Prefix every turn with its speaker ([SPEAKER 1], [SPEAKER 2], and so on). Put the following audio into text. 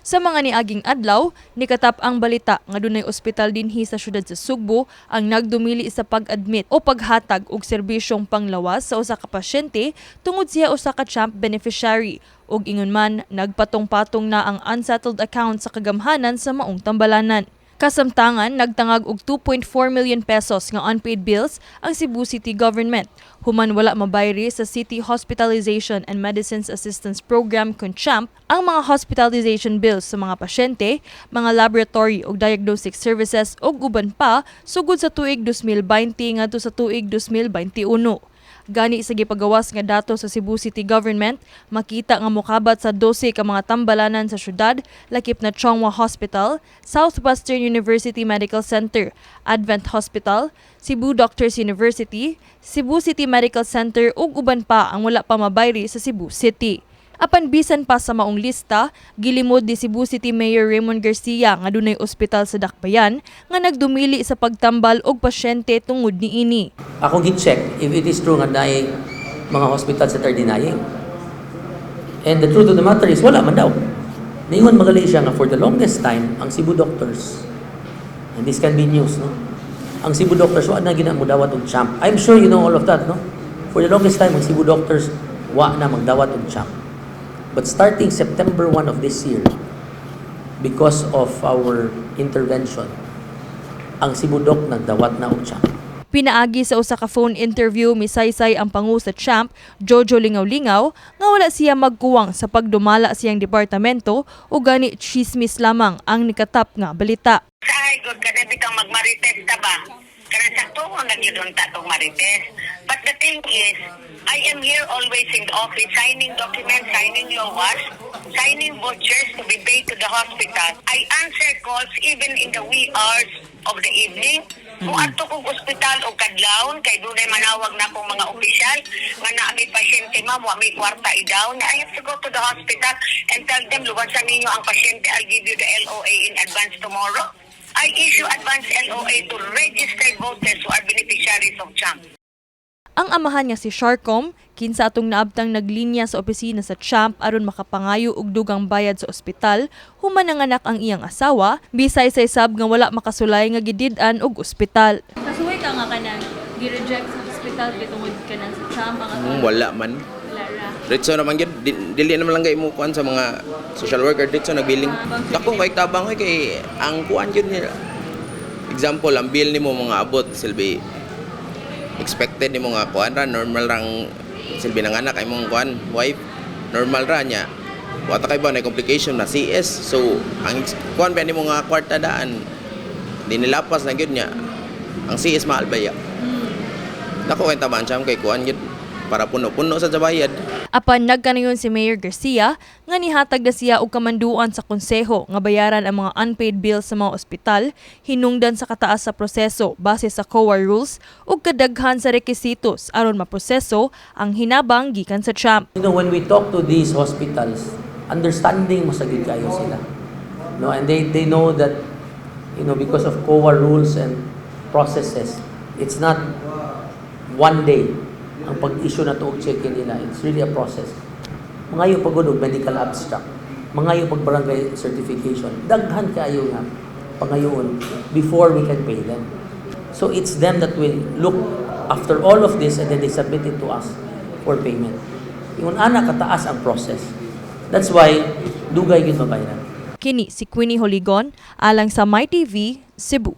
[SPEAKER 1] Sa mga niaging adlaw, nikatap ang balita nga dunay ospital dinhi sa syudad sa Sugbo ang nagdumili sa pag-admit o paghatag og serbisyong panglawas sa usa ka pasyente tungod siya usa ka CHAMP beneficiary ug ingon man nagpatong-patong na ang unsettled account sa kagamhanan sa maong tambalanan. Kasamtangan, nagtangag og 2.4 million pesos nga unpaid bills ang Cebu City Government. Human wala mabayri sa City Hospitalization and Medicines Assistance Program kun CHAMP ang mga hospitalization bills sa mga pasyente, mga laboratory ug diagnostic services ug uban pa sugod sa tuig 2020 ngadto sa tuig 2021. Gani sa gipagawas nga dato sa Cebu City Government, makita nga mokabat sa 12 ka mga tambalanan sa syudad, lakip na Chong Hua Hospital, Southwestern University Medical Center, Advent Hospital, Cebu Doctors University, Cebu City Medical Center ug uban pa ang wala pa mabayri sa Cebu City. Apan bisan pa sa maong lista, gilimod ni Cebu City Mayor Raymond Garcia nga dunay ospital sa Dakbayan nga nagdumili sa pagtambal og pasyente tungod niini.
[SPEAKER 2] Akong gi-check if it is true nga naay mga hospitals that are denying. And the truth of the matter is, wala man daw. Ningon magali siya nga for the longest time, ang Cebu doctors, and this can be news, no? Ang Cebu doctors, wa na gina mo dawat og CHAMP. I'm sure you know all of that, no? For the longest time, ang Cebu doctors, wa na magdawat og CHAMP. But starting September 1 of this year, because of our intervention, ang Cebu Doc nagdawat na og CHAMP.
[SPEAKER 1] Pinaagi sa usa ka phone interview, misaysay ang pangu sa CHAMP, Jojo Lingaw-Lingaw, nga wala siya magkuwang sa pagdumala siyang departamento o gani chismis lamang ang nikatap nga balita.
[SPEAKER 3] Sa good ka na bitang magmarites ta ba? Kanang sakto ko na gyud unta tong marites. But the thing is, I am here always in the office signing documents, signing LOAs, signing vouchers to be paid to the hospital. I answer calls even in the wee hours of the evening. Kung adto kong ospital o kadlawon kay dunay manawag na akong mga opisyal nga naa may pasyente, ma'am, wa may kwarta i-down. I have to go to the hospital and tell them, "Luwasan ninyo ang pasyente, I'll give you the LOA in advance tomorrow." I issue advance LOA to registered voters who are beneficiaries of CHAMP.
[SPEAKER 1] Ang amahan nga si Sharcom, kinsa atong naabtang naglinya sa opisina sa CHAMP aron makapangayo og dugang bayad sa ospital, human nanganak ang iyang asawa, bisaysay sab nga wala makasulay nga gidid-an og ospital. Kasuway ka nga kanang gi-reject sa ospital kay tungod kanang sa CHAMP ang
[SPEAKER 4] Wala man.
[SPEAKER 1] Wala ra.
[SPEAKER 4] Diretso naman gyud. Dili naman lang kay mo kuan sa mga social worker, diretso nagbilling. Dako kay tabang oy, kay ang kuan gyud nila. Example, ang bill nimo mga abot silbi expected nimo nga kuan ra, normal rang silbi ng anak ay mong kuan wife, normal ra niya. Wa ta kay ba na complication na CS. So ang kuan ba nimo nga kwarta daan di nilapas na gyud niya. Ang CS mahal ba ya? Dako kay tabang siya kay kuan gyud para puno-puno sa bayad.
[SPEAKER 1] Apan nagkanayon si Mayor Garcia nga nihatag na siya og kamanduan sa konseho nga bayaran ang mga unpaid bills sa mga ospital hinungdan sa kataas sa proseso base sa COA rules ug kadaghan sa rekisitos aron maproseso ang hinabang gikan sa CHAMP.
[SPEAKER 2] When we talk to these hospitals, understanding mo sa gyud kayo sila. No, and they know that because of COA rules and processes, it's not one day ang pag-issue na og check nila. It's really a process. Mangayo pag og medical abstract, mangayo pag barangay certification. Daghan kaayo nga pangayoon before we can pay them. So it's them that will look after all of this and then they submit it to us for payment. Ingon ana kataas ang process. That's why dugay gyud mabayaran.
[SPEAKER 1] Kini si Queenie Holigon alang sa MyTV, Cebu.